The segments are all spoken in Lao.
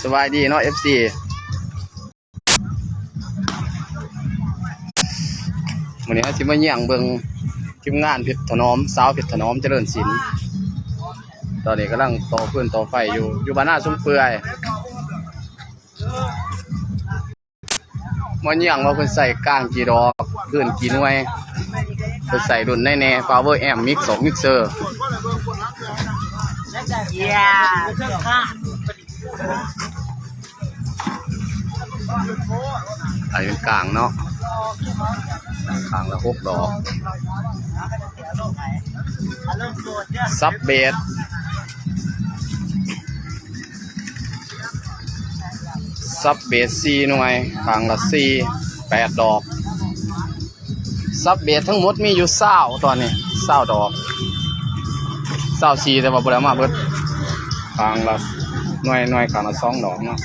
ສະບາຍດີເນາະ ເອັຟຊີ ມື້ນີ້ເຮົາຊິມາຢ້ຽງເບິ່ງທີມງານເພັດຖະໜອມ ຊາວເພັດຖະໜອມຈະເລີນສິນ. ຕອນນີ້ກຳລັງຕໍ່ຟືນຕໍ່ໄຟຢູ່ ຢູ່ບ້ານນາຊຸມເປື່ອຍ. ມາຢ້ຽງວ່າເພິ່ນໃຊ້ກ້າງກີ່ດອກ ພື້ນກີ່ໜ່ວຍ ເພິ່ນໃຊ້ລຸ້ນໃດແດ່ ພາວເວີແອມ ມິກສອງ ມິກເຊີ. ອັນນີ້ກາງເນາະ ກາງລະຫົກດອກ. ຊັບເບດ ຊັບເບດສີ່ໜ່ວຍ ຂ້າງລະສີ່ ແປດດອກ. ຊັບເບດທັງໝົດມີຢູ່ຊາວ ຕອນນີ້ຊາວດອກ ຊາວສີ່ ແຕ່ວ່າບໍ່ໄດ້ເອົາມາເບິດ ຂ້າງລະໜ່ວຍ ໜ່ວຍຂ້າງລະສອງດອກເນາະ.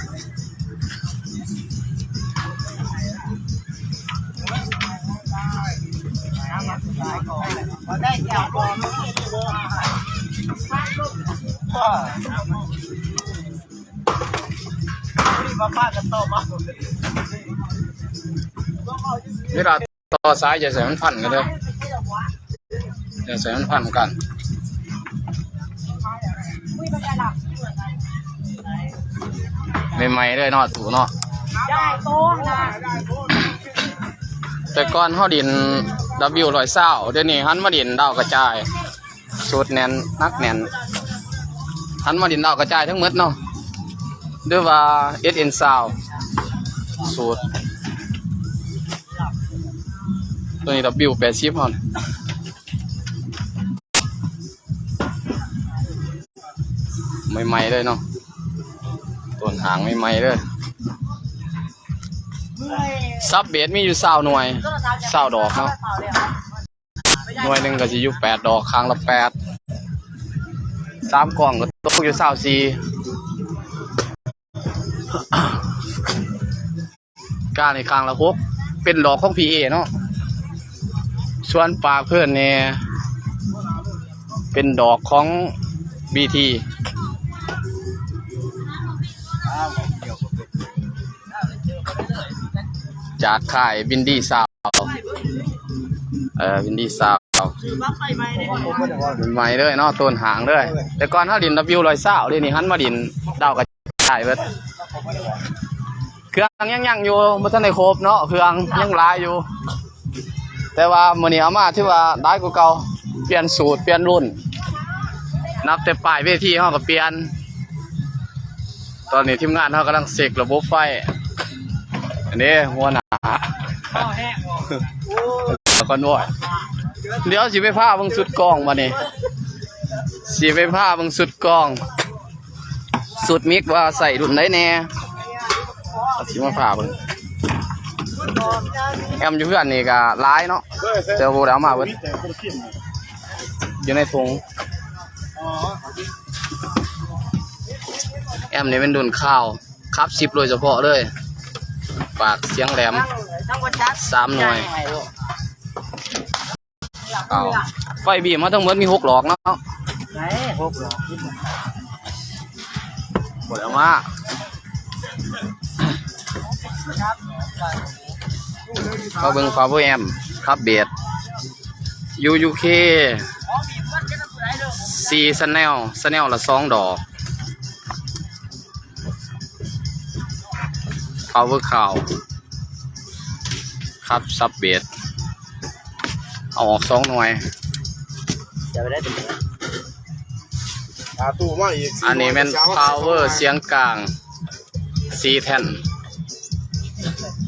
ເວລາ ຕໍ່ສາຍ ຢ່າໃຫ້ມັນພັນກັນເດີ ຢ່າໃຫ້ມັນພັນກັນ. ໃໝ່ໆເລີຍເນາະ ຕູ້ເນາະ. ແຕ່ກ່ອນເຮົາຫຼິ້ນ ດັບເບິນຢູຮ້ອຍຊາວ ດຽວນີ້ຫັນມາຫຼິ້ນດາວກະຈາຍ. ສູດແໜ້ນ ໜັກແໜ້ນ ຫັນມາຫຼິ້ນດາວກະຈາຍທັງໝົດເນາະ ຫຼືວ່າ ເອສເອັນຊາວ ສູດ ໂຕນີ້ດັບເບິນຢູແປດສິບເຮົາ ໃໝ່ໆເລີຍເນາະ ຕົ້ນຫາງໃໝ່ໆເລີຍ. ຊັບເບດມີຢູ່ຊາວໜ່ວຍ ຊາວດອກເນາະ. ໜ່ວຍໜຶ່ງກໍຊິຢູ່ແປດດອກ ຂ້າງລະແປດ ສາມກ້ອງກໍຕົກຢູ່ຊາວສີ່. ກ້າງນີ້ຂ້າງລະຫົກ ເປັນດອກຂອງພີເອເນາະ ສ່ວນປາກເພິ່ນນີ້ເປັນດອກຂອງບີທີ ຈາກຄ້າຍວິນດີຊາວ ເອີ ວິນດີຊາວ ໃໝ່ເລີຍເນາະ ຕົ້ນຫາງເລີຍ. ແຕ່ກ່ອນເຮົາຫຼິ້ນດັບເບິນຢູຮ້ອຍຊາວ ດຽວນີ້ຫັນມາຫຼິ້ນດາວກະຈາຍເບິດ ເຄື່ອງຍັງຍັງຢູ່ ບໍ່ທັນໄດ້ຄົບເນາະ ເຄື່ອງຍັງຫຼາຍຢູ່ ແຕ່ວ່າມື້ນີ້ເອົາມາຖືວ່າຫຼາຍກວ່າເກົ່າ ປ່ຽນສູດ ປ່ຽນລຸ້ນ ນັບແຕ່ປ້າຍເວທີເຮົາກໍປ່ຽນ. ຕອນນີ້ທີມງານເຮົາກຳລັງເຊັກລະບົບໄຟ ອັນນີ້ຫົວໜ້າ ຄອນວອຍ. ດຽວຊິໄປພາເບິ່ງຊຸດກ້ອງບາດນີ້ ຊິໄປພາເບິ່ງຊຸດກ້ອງ ຊຸດມິກວ່າໃຊ້ລຸ້ນໃດແດ່ ຊິມາພາເບິ່ງ. ແອມຢູ່ເຮືອນນີ້ກໍຫຼາຍເນາະ ແຕ່ບໍ່ໄດ້ເອົາມາເບິດ ຢູ່ໃນຖົງ. ແອມນີ້ແມ່ນລຸ້ນຄາວ ຄັບສິບໂດຍສະເພາະເລີຍ ປາກສຽງແຫຼມ ສາມໜ່ວຍ. ເອົາ ໄຟບີມມາທັງໝົດມີຫົກດອກເນາະ ໃນຫົກດອກ ບໍ່ໄດ້ເອົາມາ. ມາເບິ່ງພາວເວີແອມ ຄັບເບດ ຢູຢູເຄ ສີ່ແຊນແນວ ແຊນແນວລະສອງດອກ. ພາວເວີຄາວ ຄັບຊັບເບດ ເອົາອອກສອງໜ່ວຍ. ຫາຕູ້ມາອີກ ອັນນີ້ແມ່ນພາວເວີສຽງກາງ ສີ່ແທ່ນ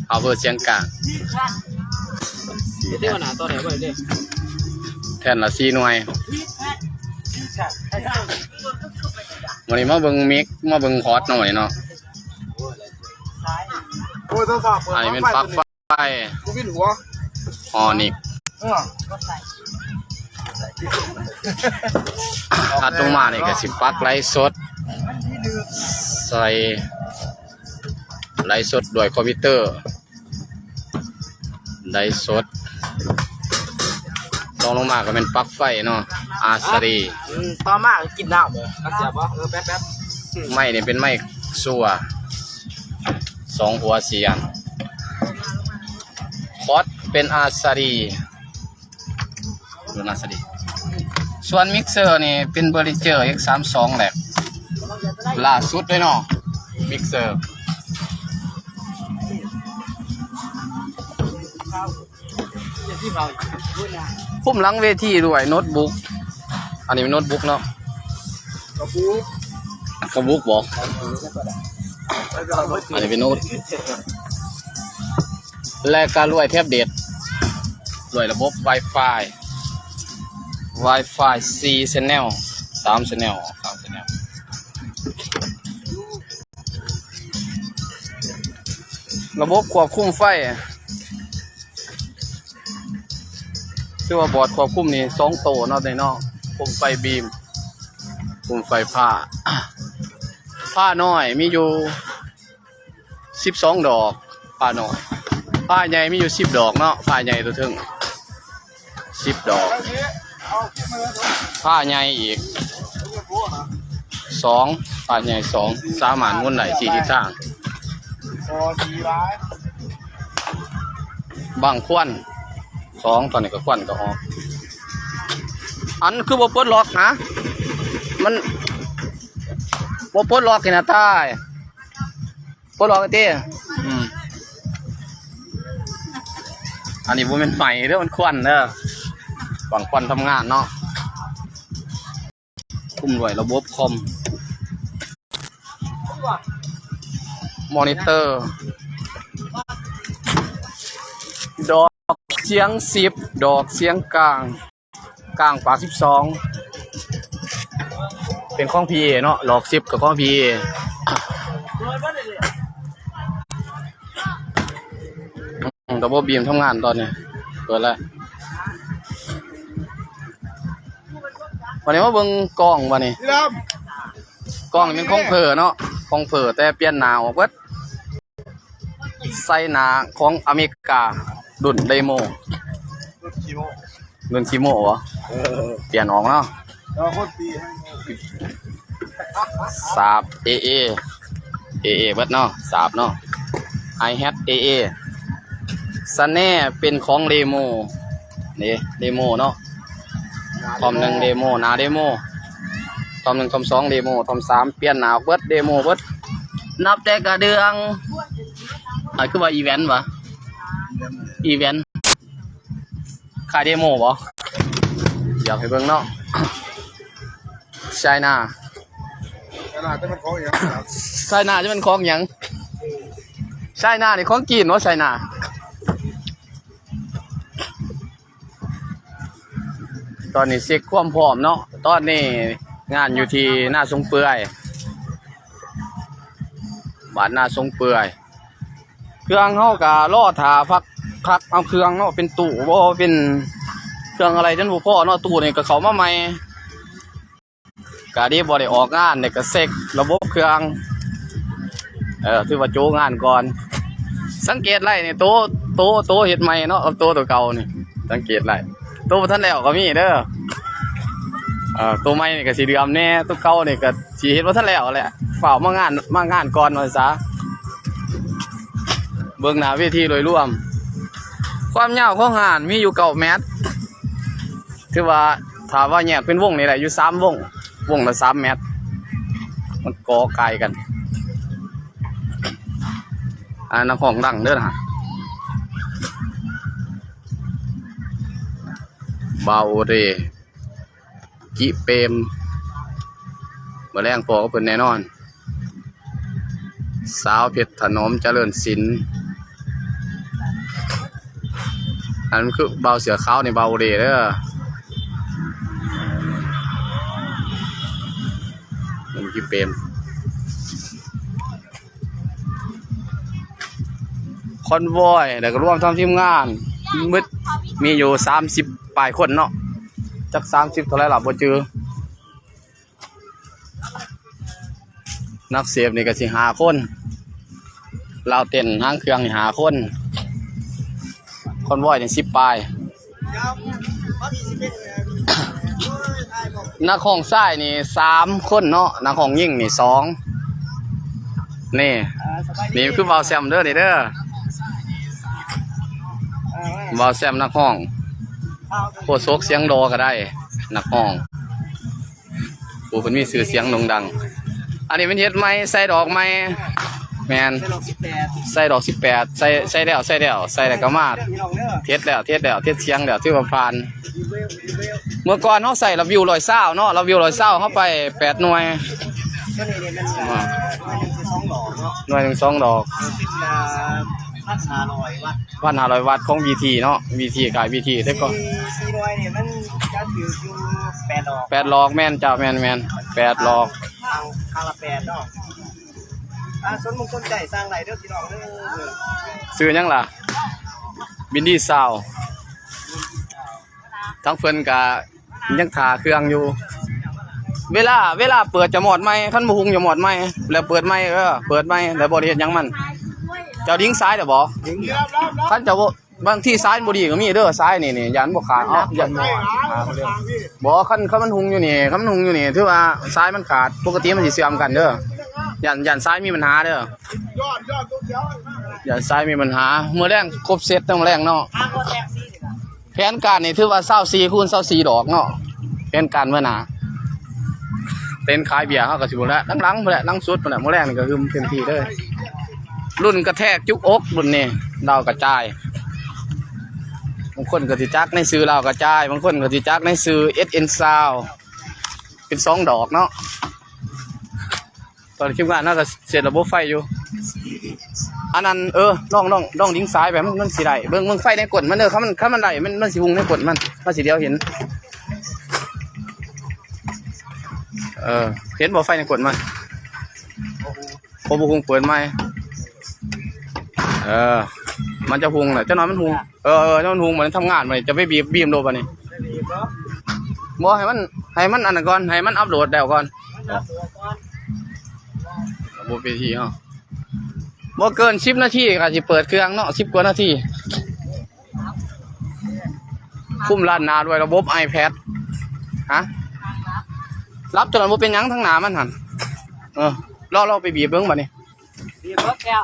ພາວເວີສຽງກາງ ສີ່ແທ່ນ ແທ່ນລະສີ່ໜ່ວຍ. ມື້ນີ້ມາເບິ່ງມິກ ມາເບິ່ງຮອດເນາະ ມື້ນີ້ເນາະ. ໂອ້ຍ ໂທລະສັບ ອັນນີ້ແມ່ນປລັກໄຟ ກູວິນຫົວ ຮໍນິກ ເອີ ຖັດລົງມານີ້ກໍຊິປັກໄລສົດ ໃສ່ ໄລສົດດ້ວຍຄອມພິວເຕີ ໄລສົດ. ລອງລົງມາກໍແມ່ນປັກໄຟເນາະ ອາສາລີ. ອືມ ຕໍ່ມາກໍກິນນ້ຳເດີ ມັນແຊບບໍ່? ເອີ ແປັບໆ ໄມ້ນີ້ເປັນໄມ້ຊົ່ວ ສອງຫົວສີ່ອັນ. ຄອດເປັນອາສາລີ ລຸ້ນອາສາລີ. ສ່ວນມິກເຊີນີ້ເປັນເບີລິເຈີ ເອັກສາມສອງ ແລັກ ລ່າສຸດເລີຍເນາະ ມິກເຊີ. ຄຸມຫຼັງເວທີດ້ວຍໂນ້ດບຸກ ອັນນີ້ເປັນໂນ້ດບຸກເນາະ ກະບຸກ ກະບຸກບໍ ອັນນີ້ເປັນໂນ້ດ ແລະກະດ້ວຍແທັບເລັດ ດ້ວຍລະບົບວາຍຟາຍ ວາຍຟາຍສີ່ແຊນແນວ ສາມແຊນແນວ ສາມແຊນແນວ. ລະບົບຄວບຄຸມໄຟ ຄືວ່າບອດຄວບຄຸມນີ້ສອງໂຕເນາະ ນີ້ເນາະ ໂຄມໄຟບີມ ໂຄມໄຟຟ້າ. ຟ້ານ້ອຍມີຢູ່ສິບສອງດອກ ຟ້ານ້ອຍ. ຟ້າໃຫຍ່ມີຢູ່ສິບດອກເນາະ ຟ້າໃຫຍ່ຕົວເທິງສິບດອກ. ຟ້າໃຫຍ່ອີກສອງ ຟ້າໃຫຍ່ສອງ ສາມາດໝູນໄດ້ສີ່ທິດທາງ. ບັ້ງຄວັນສອງ ຕອນນີ້ກໍຄວັນກໍອອກ. ອັນຄືບໍ່ປົດລັອກຫະ? ມັນບໍ່ປົດລັອກນີ້ນະ ຕາຍ. ປົດອອກຕິ. ອືມ ອັນນີ້ບໍ່ແມ່ນໄໝເດີ ມັນຄວັນເດີ ບັ້ງຄວັນທຳງານເນາະ. ຄຸມດ້ວຍລະບົບຄອມ ມໍນິເຕີ ດອກສຽງສິບ ດອກສຽງກາງ ກາງປາກສິບສອງ ເປັນຂອງພີເອເນາະ ດອກສິບກໍຂອງພີເອ. ອືມ ລະບົບບີມທຳງານຕອນນີ້ ເປີດແລ້ວ. ບັດນີ້ມາເບິ່ງກ້ອງບັດນີ້ ກ້ອງແມ່ນຂອງເພີເນາະ ຂອງເພີ ແຕ່ປ່ຽນໜ້າອອກເບິດ. ໄຊນາຂອງອາເມລິກາ ລຸ້ນເຣໂມ ລຸ້ນຂີ້ໂມ້ ລຸ້ນຂີ້ໂມ້ບໍ? ເອີ ປ່ຽນອອກເນາະ ເອີ ຄົນປີໃຫ້ ສາບ ເອເອ ເອເອເບິດເນາະ ສາບເນາະ ໄຮແຮັດ ເອເອ ສະແນເປັນຂອງເຣໂມ ເດ້ ເຣໂມເນາະ ທອມໜຶ່ງເຣໂມ ໜ້າເຣໂມ ທອມໜຶ່ງ ທອມສອງເຣໂມ ທອມສາມປ່ຽນໜ້າອອກເບິດ ເຣໂມເບິດ ນັບແຕ່ກະເດືອງ ອັນຄືວ່າອີແວນຫວາ ອີແວນ ຂາຍເຣໂມບໍ? ຢາກໃຫ້ເບິ່ງເນາະ ໄຊນາ ໄຊນາຈະແມ່ນຂອງຫຍັງ? ໄຊນາຈະແມ່ນຂອງຫຍັງ? ໄຊນານີ້ຂອງຈີນບໍ? ໄຊນາ ຕອນນີ້ເຊັກຄວາມພ້ອມເນາະ ຕອນນີ້ງານຢູ່ທີ່ນາສົງເປື່ອຍ ບ້ານນາສົງເປື່ອຍ ເຄື່ອງເຮົາກະລໍຖ້າພັກ ພັກເອົາເຄື່ອງເນາະ ເປັນຕູ້ບໍ່ ເປັນເຄື່ອງອະໄລຈົນບໍ່ພໍເນາະ ຕູ້ນີ້ກະເຂົ້າມາໃໝ່ ກະດີບໍ່ໄດ້ອອກງານ ແລ້ວກະເຊັກລະບົບເຄື່ອງ ເອີ ຖືວ່າໂຈະງານກ່ອນ. ສັງເກດໄລ່ນີ້ ໂຕ ໂຕ ໂຕເຮັດໃໝ່ເນາະ ກັບໂຕ ໂຕເກົ່ານີ້ ສັງເກດໄລ່ ໂຕບໍ່ທັນແລ້ວກໍມີເດີ ເອີ ໂຕໃໝ່ນີ້ກໍຊິເຫຼື່ອມແດ່ ໂຕເກົ່ານີ້ກໍຊິເຮັດບໍ່ທັນແລ້ວແຫຼະ ຟ້າວມາງານ ມາງານກ່ອນວ່າຊະ. ເບິ່ງໜ້າເວທີໂດຍລວມ ຄວາມຍາວຂອງຮ້ານມີຢູ່ເກົ້າແມັດ ຖືວ່າ ຖ້າວ່າແຍກເປັນວົງນີ້ໄດ້ຢູ່ສາມວົງ ວົງລະສາມແມັດ ມັນກໍກາຍກັນ. ອ່າ ນັກຮ້ອງດັງເດີນະ ບ່າວໂອເດ ກິເປມ ມື້ແລງພໍ້ກັບເພິ່ນແນ່ນອນ. ສາວເພັດຖະໜອມຈະເລີນສິນ ອັນນັ້ນຄືບ່າວເສື້ອຂາວນີ້ ບ່າວໂອເດເດີ ມັນຄືເປມ ຄອນວອຍ ແລ້ວກໍລວມທັງທີມງານ ໝົດມີຢູ່ສາມສິບປາຍຄົນເນາະ ຈັກສາມສິບເທົ່າໃດລະບໍ່ຈື່. ນັກເສບນີ້ກໍຊິຫ້າຄົນ ລາວເຕັ້ນຫາງເຄື່ອງນີ້ຫ້າຄົນ ຄອນວອຍນີ້ສິບປາຍ. ນັກຮ້ອງຊາຍນີ້ສາມຄົນເນາະ ນັກຮ້ອງຍິງນີ້ສອງ. ນີ້ ນີ້ຄືບ່າວແຊມເດີ ນີ້ເດີ ບ່າວແຊມນັກຮ້ອງ. ໂຄສົກສຽງຫຼໍ່ກໍໄດ້ ນັກຮ້ອງ ຜູ້ເພິ່ນມີຊື່ສຽງໂດ່ງດັງ. ອັນນີ້ແມ່ນເຮັດໃໝ່ ໃສ່ດອກໃໝ່. ແມ່ນ ໃສ່ດອກສິບແປດ ໃສ່ດອກສິບແປດ ໃສ່ ໃສ່ແລ້ວ ໃສ່ແລ້ວ ໃສ່ແລ້ວກໍມາ ເຮັດແລ້ວ ເຮັດແລ້ວ ເຮັດສຽງແລ້ວ ຖືວ່າຜ່ານ. ເມື່ອກ່ອນເຮົາໃສ່ລະວິວຮ້ອຍຊາວເນາະ ລະວິວຮ້ອຍຊາວ ເຮົາໄປແປດໜ່ວຍ. ຕົວນີ້ນີ້ມັນ ອ່າ ໜ່ວຍໜຶ່ງສອງດອກເນາະ ໜ່ວຍໜຶ່ງສອງດອກ ເປັນ ອ່າ ພັນຫ້າຮ້ອຍວັດ ພັນຫ້າຮ້ອຍວັດຂອງ ວີທີ ເນາະ ວີທີ ຂາຍ ວີທີ ແຕ່ກໍ ສີ່ ໜ່ວຍນີ້ມັນຈະຖືກຢູ່ແປດດອກ ແປດດອກ. ແມ່ນເຈົ້າ ແມ່ນໆ ແປດດອກ ຂ້າງ ຂ້າງລະແປດເນາະ. ອ່າ ສົນມຸກສົນໃຈສັ່ງໄດ້ເດີພີ່ນ້ອງເດີ. ຊື່ຫຍັງລະ? ວິນດີຊາວ. ທາງເພິ່ນກະຍັງຖ້າເຄື່ອງຢູ່ ເວລາ ເວລາເປີດຈະມອດໃໝ່ ຄັນບໍ່ຮຸ່ງຈະມອດໃໝ່ ແລ້ວເປີດໃໝ່ ເອີ ເປີດໃໝ່ ແລ້ວບໍ່ໄດ້ເຮັດຫຍັງມັນ. ເຈົ້າດິງສາຍແລ້ວບໍ່? ຄັນເຈົ້າບໍ່ ບາງທີສາຍບໍ່ດີກໍມີເດີ ສາຍນີ້ນີ້ ຢ້ານບໍ່ຂາດເນາະ ຢ້ານບໍ່ ບໍ່ ຄັນ ຄັນມັນຮຸ່ງຢູ່ນີ້ ຄັນມັນຮຸ່ງຢູ່ນີ້ ຖືວ່າສາຍມັນຂາດ ປົກກະຕິມັນຊິເຊື່ອມກັນເດີ ຢ້ານ ຢ້ານສາຍມີບັນຫາເດີ ຢ້ານສາຍມີບັນຫາ. ມື້ແລງຄົບເຊັດ ມື້ແລງເນາະ. ແຜນການນີ້ຖືວ່າຊາວສີ່ຄູນຊາວສີ່ດອກເນາະ ແຜນການມື້ໜ້າ. ເຕັນຂາຍເບຍເຮົາກໍຊິພຸ້ນແຫຼະ ຫຼັງໆພຸ້ນແຫຼະ ຫຼັງສຸດພຸ້ນແຫຼະ. ມື້ແລງນີ້ກໍຫຶມເຕັມທີ່ເລີຍ ລຸ້ນກະແທກຈຸກອົກ ລຸ້ນນີ້ ດາວກະຈາຍ. ບາງຄົນກໍຊິຈັກໃນຊື່ດາວກະຈາຍ ບາງຄົນກໍຊິຈັກໃນຊື່ເອັສເອັນຊາວ ເປັນສອງດອກເນາະ. ຕອນທີມງານເຮົາກໍເຊັດລະບົບໄຟຢູ່. ອັນນັ້ນ ເອີ ລອງ ລອງ ລອງດິງສາຍໄປ ມັນ ມັນຊິໄດ້. ເບິ່ງ ເບິ່ງໄຟໃນກົ້ນມັນເດີ ຄັນມັນ ຄັນມັນໄດ້ ມັນ ມັນຊິຮຸ່ງໃນກົ້ນມັນ ມັນຊິດຽວເຫັນ. ເອີ ເຫັນບໍ່ໄຟໃນກົ້ນມັນ? ບໍ່ ບໍ່ຮຸ່ງ ເປີດໃໝ່. ເອີ ມັນຈະຮຸ່ງແຫຼະ ຈັກໜ່ອຍມັນຮຸ່ງ. ເອີ ເອີ ມັນຮຸ່ງ ມັນທຳງານ ມັນຈະໄປບີບ ບີບໂລດບາດນີ້. ບໍ່ ໃຫ້ມັນ ໃຫ້ມັນອັນນັ້ນກ່ອນ ໃຫ້ມັນອັບໂຫຼດແລ້ວກ່ອນ. ລະບົບເວທີເຮົາ ບໍ່ເກີນສິບນາທີກໍຊິເປີດເຄື່ອງເນາະ ສິບກວ່ານາທີ. ຄຸມລ້ານໜ້າດ້ວຍລະບົບໄອແພດ. ຮະ? ລັບຕົວນັ້ນບໍ່ເປັນຫຍັງ ທາງໜ້າມັນຫັ້ນ. ເອີ ລອງ ລອງໄປບີບເບິ່ງບາດນີ້. ບີບເບິດແລ້ວ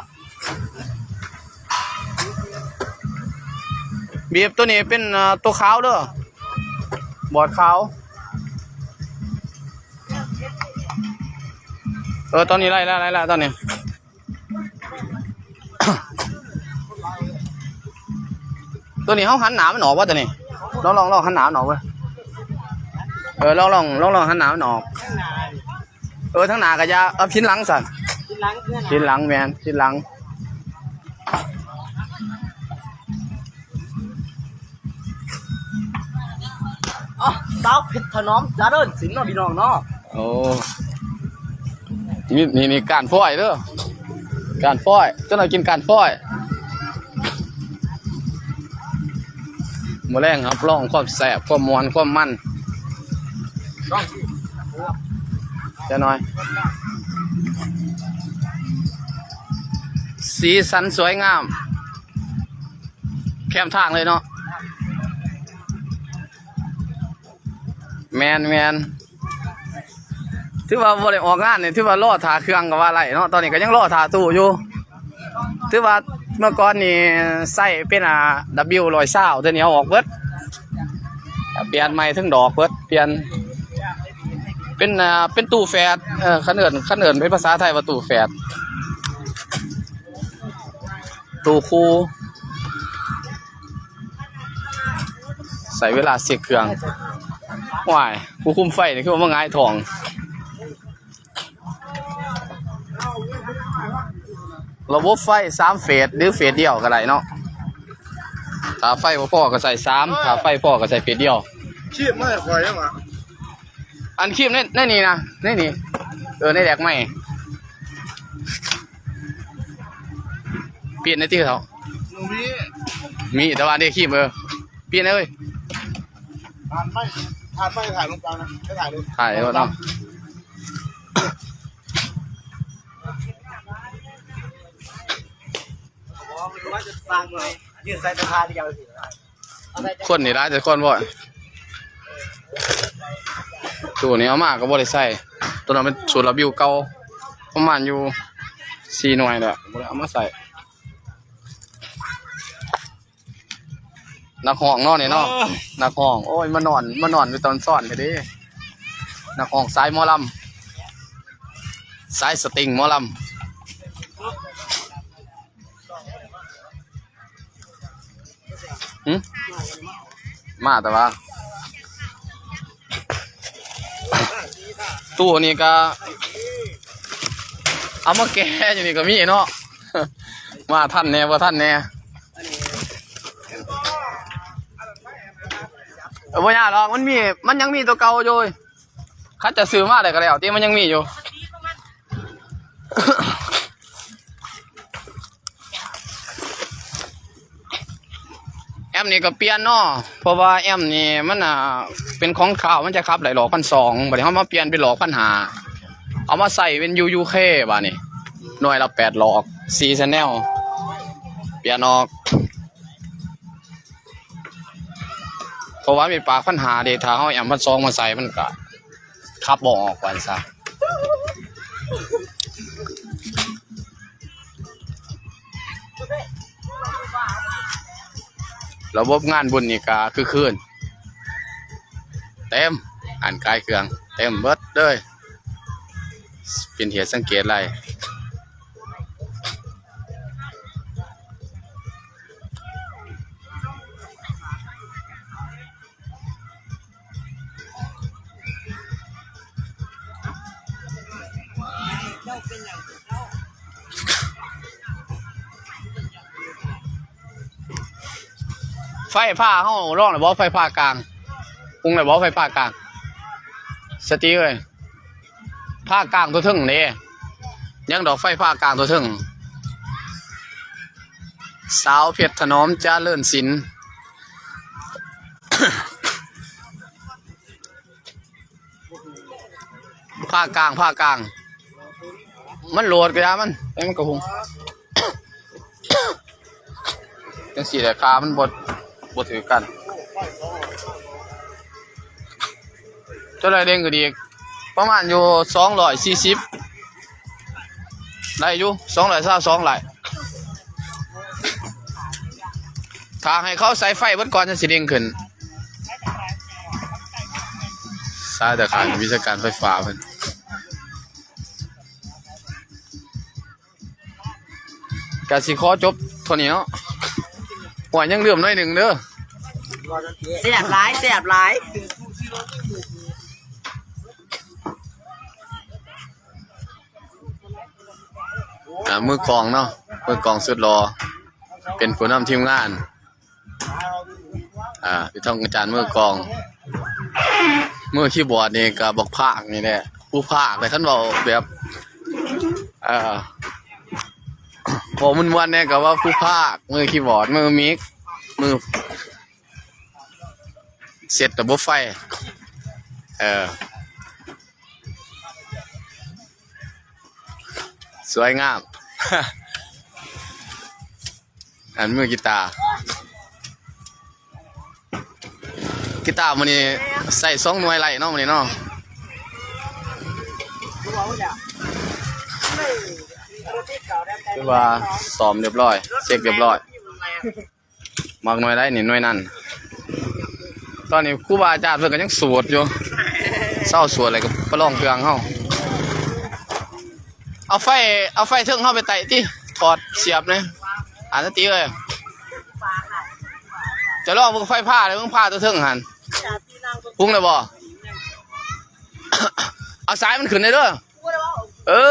ບີບຕົວນີ້ເປັນ ເອີ ຕົວຂາວເດີ ບອດຂາວ. ເອີ ຕອນນີ້ໄລ່ແລ້ວ ໄລ່ແລ້ວຕອນນີ້. ຕົວນີ້ເຮົາຫັນໜ້າມັນອອກບໍ່ຕົວນີ້? ລອງ ລອງ ລອງຫັນໜ້າມັນອອກເບິ່ງ. ເອີ ລອງ ລອງ ລອງ ລອງຫັນໜ້າມັນອອກ. ເອີ ທາງໜ້າກໍຢ່າ ເອົາພິນຫຼັງຊັ້ນ. ພິນຫຼັງຄື ພິນຫຼັງ ແມ່ນ ພິນຫຼັງ. ອໍ ສາວເພັດຖະໜອມຈະເລີນສິນເນາະ ພີ່ນ້ອງເນາະ. ໂອ້ ນີ້ ນີ້ ນີ້ກ້ານຝອຍເດີ ກ້ານຝອຍ ເຈົ້າໜ້ອຍກິນກ້ານຝອຍ. ມື້ແລງຮັບຮອງຄວາມແຊບ ຄວາມມ່ວນ ຄວາມມັນ. ເຈົ້າໜ້ອຍ ສີສັນສວຍງາມ ແຄມທາງເລີຍເນາະ. ແມ່ນໆ ຖືວ່າບໍ່ໄດ້ອອກງານນີ້ ຖືວ່າລໍຖ້າເຄື່ອງກໍວ່າໄດ້ເນາະ. ຕອນນີ້ກໍຍັງລໍຖ້າຕູ້ຢູ່. ຖືວ່າເມື່ອກ່ອນນີ້ໃຊ້ເປັນ ອ່າ ດັບເບິນຢູຮ້ອຍຊາວ ດຽວນີ້ເອົາອອກເບິດ ປ່ຽນໃໝ່ ເຖິງດອກເບິດ ປ່ຽນເປັນ ອ່າ ເປັນຕູ້ແຝດ. ເອີ ຄັນເອີ້ນ ຄັນເອີ້ນເປັນພາສາໄທວ່າຕູ້ແຝດ ຕູ້ຄູ່. ໃຊ້ເວລາເຊັກເຄື່ອງ. ວ້າຍ ຜູ້ຄຸມໄຟນີ້ຄືວ່າມາຫງາຍທ້ອງ. ລະບົບໄຟສາມເຟດ ຫຼື ເຟດດຽວກໍໄດ້ເນາະ. ຖ້າໄຟບໍ່ພໍກໍໃສ່ສາມ ຖ້າໄຟພໍກໍໃສ່ເຟດດຽວ. ຄຣີມມາໃຫ້ຂ້ອຍຫຍັງວະ? ອັນຄຣີມໃນ ໃນນີ້ນະ ໃນນີ້ ເອີ ໃນແລັກໃໝ່. ປ່ຽນໄດ້ຕິເຂົາ? ບໍ່ມີ ມີແຕ່ວ່າເດ້ຄຣີມ. ເອີ ປ່ຽນເລີຍ. ຖ່ານໄມ້ ຖ່ານໄມ້ ຖ່າຍລົງໄປນະ ໄປຖ່າຍເລີຍ ຖ່າຍໂລດເນາະ. ອໍ ສາວເພັດຖະໜອມຈະເລີນສິນເນາະ ພີ່ນ້ອງເນາະ. ຄົນນີ້ຫຼາຍແຕ່ຄົນບໍ່. ຕູ້ນີ້ເອົາມາກໍບໍ່ໄດ້ໃສ່. ໂຕນັ້ນເປັນສູດລະບິວເກົ່າ ປະມານຢູ່ສີ່ໜ່ວຍແຫຼະ ບໍ່ໄດ້ເອົາມາໃສ່. ນັກຮ້ອງເນາະນີ້ເນາະ ເອີ ນັກຮ້ອງ. ໂອ້ຍ ມານອນ ມານອນຢູ່ຕອນຊ້ອນເດ້ ນັກຮ້ອງສາຍໝໍລຳ ສາຍສະຕິງໝໍລຳ. ຫຶ ມາແຕ່ວ່າ ຕູ້ນີ້ກະເອົາມາແກ່ຢູ່ນີ້ກະມີເນາະ ມາທັນແດ່ບໍ່ທັນແດ່. ເອີ ບໍ່ຍາກດອກ ມັນມີ ມັນຍັງມີຕົວເກົ່າຢູ່. ຄັນຈະຊື້ມາໄດ້ກໍແລ້ວຕິ ມັນຍັງມີຢູ່. ແອັມນີ້ກໍປ່ຽນເນາະ ເພາະວ່າແອັມນີ້ມັນ ອ່າ ເປັນຂອງຂາວ ມັນຈະຂັບໄດ້ຫຼອກພັນສອງ ບັດນີ້ເຮົາມາປ່ຽນເປັນຫຼອກພັນຫ້າ ເອົາມາໃສ່ເປັນຢູຢູເຄ ບາດນີ້ ໜ່ວຍລະແປດຫຼອກ ສີ່ແຊນແນວ ປ່ຽນອອກ. ເພາະວ່າມີປາກພັນຫ້າເດ້ ຖ້າເຮົາແອັມພັນສອງມາໃສ່ ມັນກະຂັບບໍ່ອອກວ່າຊັ້ນຊະ. ລະບົບງານບຸນນີ້ກະຄຶກຄື້ນ ເຕັມ ຮ້ານຂາຍເຄື່ອງເຕັມເບິດເລີຍ ເປັນທີ່ສັງເກດໄດ້. ໄຟຟ້າເຮົາລອງແລ້ວບໍ່? ໄຟຟ້າກາງ ປຸງແລ້ວບໍ່? ໄຟຟ້າກາງ ສະຕິເອີຍ. ພາກາງຕົວເທິງເດ້ ຍັງດອກໄຟພາກາງຕົວເທິງ. ສາວເພັດຖະໜອມຈະເລີນສິນ ພາກາງ ພາກາງ ມັນໂຫຼດກະຢ່າມັນ ໃຫ້ມັນກະຫຸງ. ຈັ່ງຊີ້ແຫຼະ ຂາມັນບໍ່ ບໍ່ຖືກກັນ. ເທົ່າໃດເດັ່ງຂຶ້ນອີກ? ປະມານຢູ່ສອງຮ້ອຍສີ່ສິບ ໄດ້ຢູ່ ສອງຮ້ອຍຊາວສອງໄດ້. ຖ້າໃຫ້ເຂົາໃສ່ໄຟເບິດກ່ອນ ຈັ່ງຊິເດັ່ງຂຶ້ນ. ສາຍຕາຂ່າຍວິຊາການໄຟຟ້າເພິ່ນ. ກະຊິຂໍຈົບເທົ່ານີ້ເນາະ. ໂອ້ຍ ຍັງເຫຼືອໜ້ອຍໜຶ່ງເດີ. ແຊບຫຼາຍ ແຊບຫຼາຍ. ອ່າ ມືກອງເນາະ ມືກອງສຸດຫຼໍ່ ເປັນຜູ້ນຳທີມງານ. ອ່າ ພີ່ທອງອາຈານມືກອງ ມືຄີບອດນີ້ກະບັກພາກນີ້ແຫຼະ ຜູ້ພາກແຫຼະ ຄັນເວົ້າແບບ ເອີ ເວົ້າມ່ວນໆແດ່ກະວ່າຜູ້ພາກ ມືຄີບອດ ມືມິກ ມືເຊັດລະບົບໄຟ ເອີ ສວຍງາມ. ອັນມືກີຕາ ກີຕາມື້ນີ້ໃສ່ສອງໜ່ວຍໄລ່ເນາະ ມື້ນີ້ເນາະ ຄືວ່າຊ້ອມລຽບລ້ອຍ ເຊັກລຽບລ້ອຍ. ມັກໜ່ວຍໃດນີ້ ໜ່ວຍນັ້ນ. ຕອນນີ້ຄູບາອາຈານເພິ່ນກະຍັງສວດຢູ່ ເຊົາສວດແລ້ວກະປະລອງເຄື່ອງເຮົາ. ເອົາໄຟ ເອົາໄຟເທິງເຮົາໄປໄຕ້ຕິ ຖອດສຽບແດ່ ອານາຕິເອີຍ. ຈະລອງເບິ່ງໄຟຟ້າເດີ ເບິ່ງຟ້າຕົວເທິງຫັ້ນ ຮຸ່ງແລ້ວບໍ່? ເອົາສາຍມັນຂຶ້ນແດ່ເດີ. ເອີ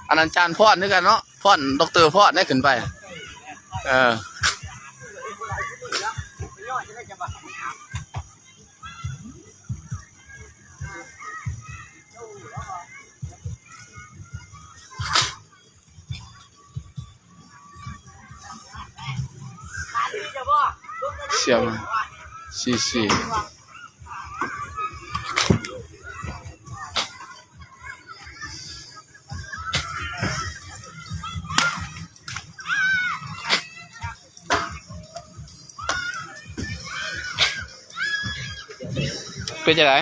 ອັນນັ້ນຈານພອນຄືກັນເນາະ ພອນ ດັອກເຕີພອນໄດ້ຂຶ້ນໄປ ເອີ. ສຽງສີ່ສີ່. ປັນຈັ່ງໃດ?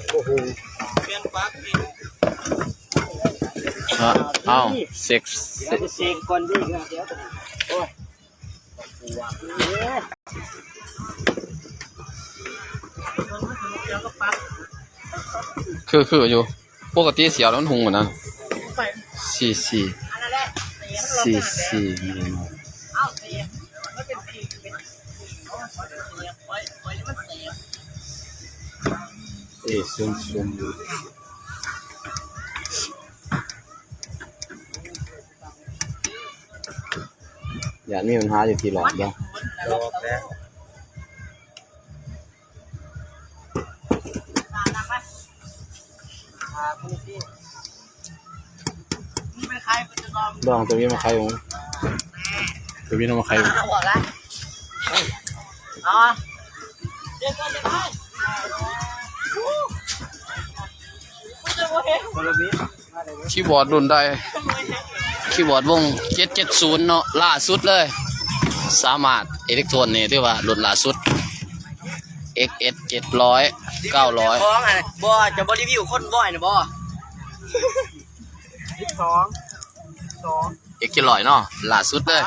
ໂອ້ໂຫ ເອົາ ເຊັກ ເຊັກ ເຊັກກ່ອນດີ ໂອ້ຍ ຄື ຄືຢູ່ ປົກກະຕິສຽວແລ້ວມັນຮຸ່ງໝົດນະ ສີ່ສີ່ ສີ່ສີ່ ເອ ສູງສູງຢູ່. ຢ້ານມີບັນຫາຢູ່ທີ່ຫຼອກເດ້. ລອງຕົວນີ້ມາໄຂເບິ່ງ ຕົວນີ້ມາໄຂເບິ່ງ. ຄີບອດລຸ້ນໃດ? ຄີບອດວົງເຈັດເຈັດສູນເນາະ ລ່າສຸດເລີຍ ສາມາດ ເອເລັກໂທນນີ້ຖືວ່າລຸ້ນລ່າສຸດ ເອັກເອັສ ເຈັດຮ້ອຍ ເກົ້າຮ້ອຍ. ຂອງຫັ້ນບໍ່ ຈະບໍ່ຣີວິວຄົນບອຍນະບໍ່? ສິບສອງ ສິບສອງ ເອັກເຈັດຮ້ອຍເນາະ ລ່າສຸດເລີຍ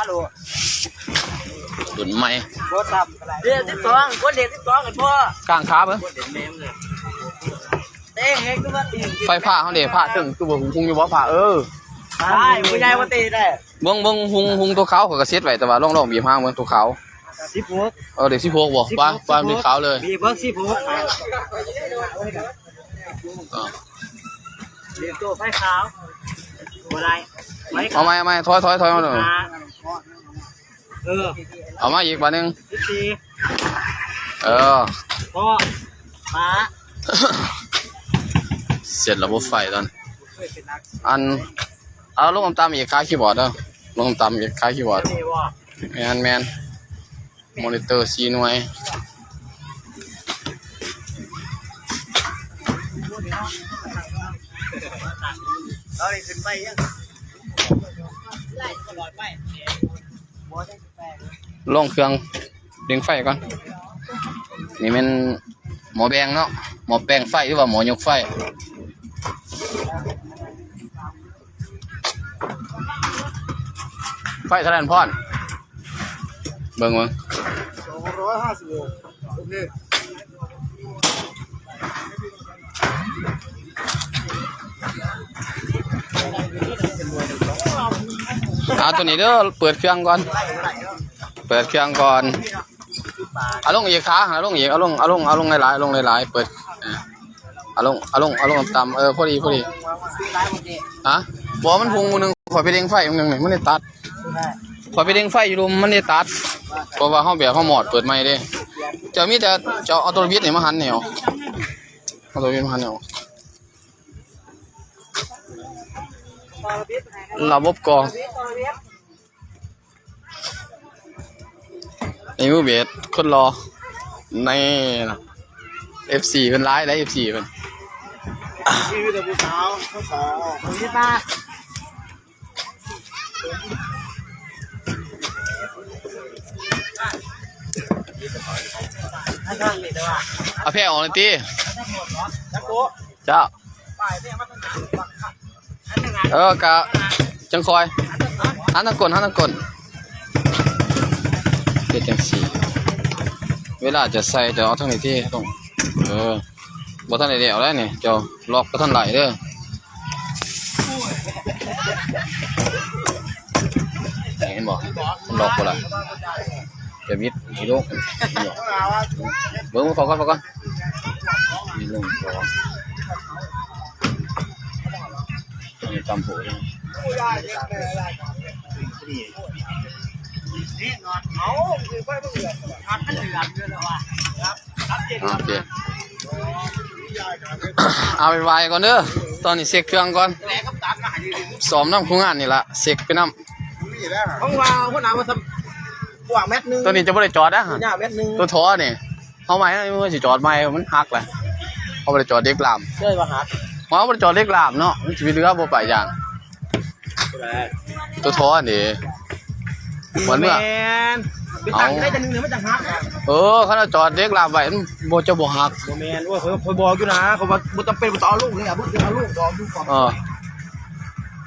ລຸ້ນໃໝ່ ບໍ່ຕ່ຳເດ້ ສິບສອງ ຄົນເດ ສິບສອງ ກັນພໍ ກາງຂາເບິ່ງ ເຕະເຮັດຄືວ່າຕີ ໄຟຟ້າເຮົາເດ ຟ້າເຖິງຄືບໍ່ຮຸ່ງຢູ່ບໍ່ ຟ້າ ເອີ ໄດ້ ຜູ້ໃຫຍ່ບໍ່ຕີໄດ້ ເບິ່ງ ເບິ່ງ ຮຸ່ງ ຮຸ່ງຕົວຂາວ ຂ້ອຍກໍເຊັດໄວ້ ແຕ່ວ່າລອງ ລອງບີບຫາງເບິ່ງຕົວຂາວ ສິບຫົກ ເອີ ເດັກສິບຫົກບໍ່ ປາ ປານເດັກຂາວເລີຍ ບີບເບິ່ງ ສິບຫົກ ອ່າ ເດໂຕໄຟຂາວ ບໍ່ໄດ້ ເອົາໃໝ່ ເອົາໃໝ່ ຖອຍ ຖອຍ ຖອຍມາເດີ ເອີ ເອົາມາອີກບາດໜຶ່ງ ສິບສີ່ ເອີ ພໍ ປາ ເສັດລະບົບໄຟຕອນ ອັນ ເອົາລົງຕ່ຳໆອີກ ຂາຄີບອດເດີ ລົງຕ່ຳໆອີກ ຂາຄີບອດ ແມ່ນໆ ມໍນິເຕີສີ່ໜ່ວຍ ລົງເຄື່ອງ ເລັ່ງໄຟກ່ອນ ນີ້ແມ່ນໝໍແບງເນາະ ໝໍແປງໄຟ ຫຼືວ່າໝໍຍົກໄຟ ໄຟເທົ່າໃດ ພອນ ເບິ່ງ ເບິ່ງ ສອງຮ້ອຍຫ້າສິບໂວລ ໂອເຄ ອ່າ ຕົວນີ້ເດີ ເປີດເຄື່ອງກ່ອນ ເປີດເຄື່ອງກ່ອນ ເອົາລົງອີກຂາ ເອົາລົງອີກ ເອົາລົງ ເອົາລົງ ເອົາລົງຫຼາຍໆ ເອົາລົງຫຼາຍໆ ເປີດ ເອີ ເອົາລົງ ເອົາລົງ ເອົາລົງຕ່ຳໆ ເອີ ພໍດີ ພໍດີ ຮະ ບໍ່ ມັນພຸ່ງມື້ໜຶ່ງ ຂ້ອຍໄປເລັ່ງໄຟມື້ໜຶ່ງນີ້ ມັນໄດ້ຕັດ ຂ້ອຍໄປເລັ່ງໄຟຢູ່ລຸ່ມ ມັນໄດ້ຕັດ ເພາະວ່າເຮົາແບບເຮົາມອດເປີດໃໝ່ເດ້ ເຈົ້າມີແຕ່ ເຈົ້າເອົາຕົວບິດນີ້ມາຫັນແນວ ເອົາຕົວບິດມາຫັນແນວ ລະບົບກໍ ນີ້ມືເບດ ຄົນຫຼໍ່ ນີ້ ເອັຟຊີ ເພິ່ນຫຼາຍໄດ໋ ເອັຟຊີ ເພິ່ນ ມີແຕ່ຜູ້ສາວ ຜູ້ສາວ ເອົາແພອອກໜ່ອຍຕິ ເຈົ້າ ເອີ ກະຈັ່ງຄ່ອຍ ຫັນທາງກົ້ນ ຫັນທາງກົ້ນ ເຮັດຈັ່ງຊີ້ ເວລາຈະໃສ່ ຈະເອົາທາງນີ້ຕິ ຕ້ອງ ເອີ ບໍ່ທັນໄດ້ແລ້ວແຫຼະນີ້ ເຈົ້າລັອກບໍ່ທັນໄດ້ເດີ ເຫັນບໍ່ ມັນລັອກບໍ່ໄດ້ ຈະບິດ ເບິ່ງ ເບິ່ງ ພໍກ່ອນ ພໍກ່ອນ ມີໜຶ່ງ ສອງ ມີຕຳໂພດ ໂອເຄ ເອົາໄປໄຫວ້ກ່ອນເດີ ຕອນນີ້ເຊັກເຄື່ອງກ່ອນ ຊ້ອມນຳຄູງານນີ້ລະ ເຊັກໄປນຳ ເພາະວ່າຫົວໜ້າວ່າ ກວ້າງແມັດໜຶ່ງ ຕົວນີ້ຈະບໍ່ໄດ້ຈອດນະ ຍາວແມັດໜຶ່ງ ຕົວທໍ່ນີ້ ເຮົາໃໝ່ ເຮົາຊິຈອດໃໝ່ ມັນຫັກແຫຼະ ເຮົາບໍ່ໄດ້ຈອດເຫຼັກລ່າມ ເລີຍວ່າຫັກ ເຮົາບໍ່ໄດ້ຈອດເຫຼັກລ່າມເນາະ ມັນຊິໄປເຫຼືອບໍ່ປາຍຢາງ ຕົວທໍ່ນີ້ ມັນເມື່ອ ແມ່ນ ໄປຕັ້ງໄດ້ ເອົາ ແຕ່ໜຶ່ງນີ້ມັນຈະຫັກ. ເອີ ຄັນເຮົາຈອດເຫຼັກລາບໄວ້ ມັນບໍ່ ຈະບໍ່ຫັກ. ບໍ່ແມ່ນ ໂອ້ຍ ຂ້ອຍ ຂ້ອຍບອກຢູ່ນະ ຂ້ອຍວ່າບໍ່ຈຳເປັນ ບໍ່ຕ້ອງເອົາລົງເລີຍ ບໍ່ຕ້ອງເອົາລົງດອກ ຢູ່ກ່ອນ. ເອີ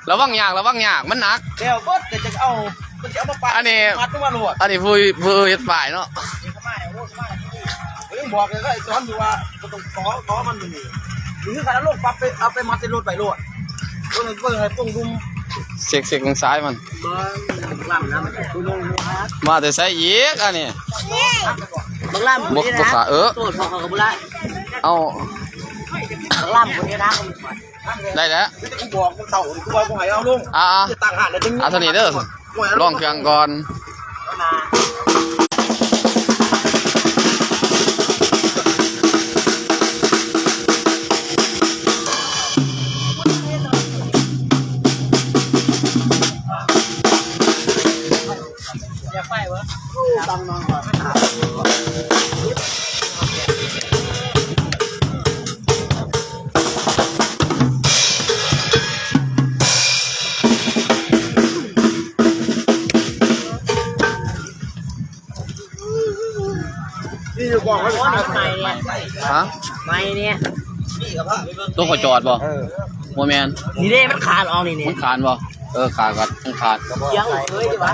ລະວັງຍາກ ລະວັງຍາກ ມັນໜັກ. ແລ້ວເບິດ ກໍຈະເອົາ ມັນຊິເອົາມາປະ ອັນນີ້ ມັດລົງມາໂລດ. ອັນນີ້ຜູ້ ຜູ້ເຮັດປ້າຍເນາະ. ເອີ ຍັງບອກເລີຍ ກໍໄອ້ສອນຢູ່ວ່າບໍ່ຕ້ອງຕໍ່ ຕໍ່ມັນຢູ່ນີ້ ຄືຄັນເອົາລົງປັບໄປ ເອົາໄປມັດໃສ່ລົດໄວ້ໂລດ. ເບິ່ງໃຫ້ ເບິ່ງໃຫ້ປົງດຸມ ເຊັກ ເຊັກເບິ່ງສາຍມັນ. ມາແຕ່ໃສອີກອັນນີ້? ບັກລຳ ບໍ່ ບໍ່ຂາ ເອີ ໂຕເຂົາກໍບໍ່ລະ ເອົາ ບັກລຳຄົນນີ້ນະ ໄດ້ແລ້ວ ກູບອກມຶງເຊົານີ້ ກູວ່າບໍ່ໃຫ້ເອົາລົງ ອ່າ ຈະຕັ້ງຮ້ານໄດ້ຈັ່ງ ອ່າ ເທົ່ານີ້ເດີ ລອງເຄື່ອງກ່ອນ. ນີ້ຢູ່ກອງໄວ້ ຮະ? ໄມ້ນີ້ ໂຕເຂົາຈອດບໍ່? ເອີ ບໍ່ແມ່ນ ນີ້ເດ້ ມັນຂາດອອກນີ້ ມັນຂາດບໍ່? ເອີ ຂາດ ມັນຂາດ ຍັງເຄີຍຢູ່ຫວາ?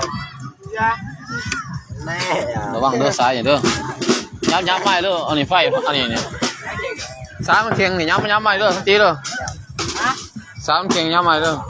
ລະວັງເດີ ສາຍນີ້ເດີ ຫຍັບ ຫຍັບໄມ້ເດີ. ອັນນີ້ໄຟ ອັນນີ້ນີ້ ສາຍມັນເຄັ່ງນີ້ ຫຍັບ ຫຍັບໄມ້ເດີ ສັນຕິເດີ ສາຍມັນເຄັ່ງ ຫຍັບໄມ້ເດີ.